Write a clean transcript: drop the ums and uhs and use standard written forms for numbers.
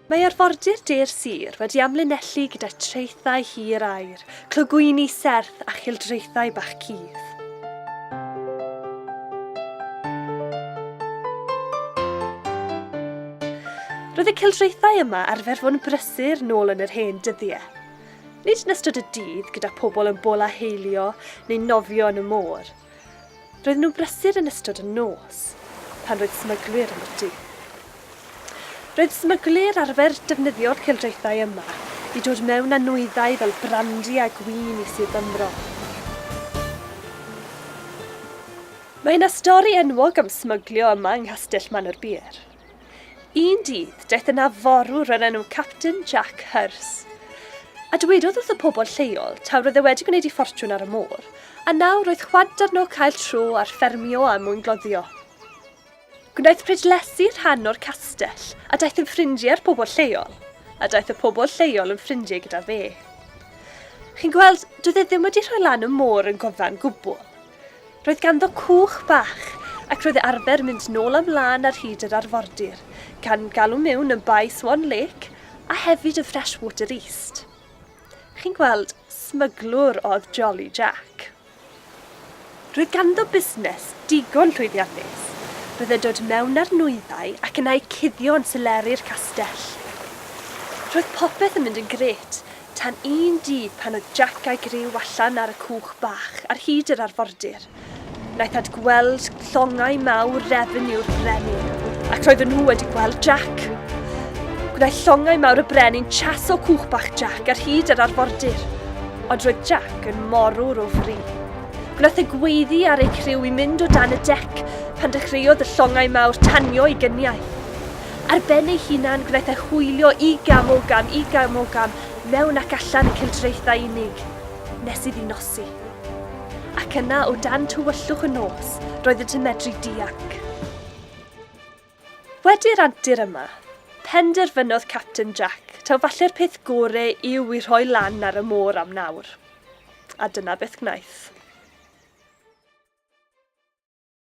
Mae arfordir de'r sir wedi amlinellu gyda traethau hir aur, clogwyni serth a childraethau bach cudd. Roedd y cildraethau yma arfer fod yn brysur nôl yn yr hen dyddiau. Nid yn ystod y dydd gyda pobl yn bola heilio neu nofio yn y môr. Roedden nhw'n brysur yn ystod y nos, pan roedd smyglwyr yn y Roedd smyglwyr arfer defnyddio'r cildraethau yma i dod mewn â nwyddau fel brandi a gwin i Sir Benfro. Mae yna stori enwog am smyglio yma yng Nghastell Manorbier. Un dydd, daeth yna forwr o'r enw Captain Jack Hurse. A dywedodd wrth y pobl lleol taw roedd e wedi gwneud ei ffortiwn ar y môr, a nawr roedd chwant arno cael tro ar ffermio a mwyngloddio. Gwnaeth prydlesu rhan o'r castell a daeth yn ffrindiau â'r pobl lleol, a daeth y pobl lleol yn ffrindiau gyda fe. Chi'n gweld, doedd e ddim wedi rhoi lan y môr yn gyfan gwbl. Roedd ganddo cwch bach ac roedd e arfer mynd nôl a mlaen ar hyd yr arfordir, gan galw mewn yn Bae Swan Lake a hefyd yn Freshwater East. Chi'n gweld, smyglwr oedd Jolly Jack. Roedd ganddo busnes digon llwyddiannus. Roedd e'n dod mewn â'r nwyddau ac yna eu cuddio yn seleri'r castell. Roedd popeth yn mynd yn grêt, tan un dydd pan oedd Jack a'i griw allan ar y cwch bach ar hyd yr arfordir. Wnaethant gweld llongau mawr refeniw'r brenin, ac roedden nhw wedi gweld Jack. Gwnaeth llongau mawr y brenin chaso cwch bach Jack ar hyd yr arfordir, ond roedd Jack yn morwr o fri. Gwnaeth e gweiddi ar ei criw i mynd o dan y dec pan dechreuodd y llongau mawr tanio ei gyniau. Ar ben ei hunan, gwnaeth e hwylio igam ogam, igam ogam, mewn ac allan y cildraethau unig, nes iddi nosi. Ac yna, o dan tywyllwch y nos, roeddynt yn medru dianc. Wedi'r antur yma, penderfynodd Captain Jack taw falle'r peth gore yw i rhoi lan ar y môr am nawr. A dyna beth gwnaeth.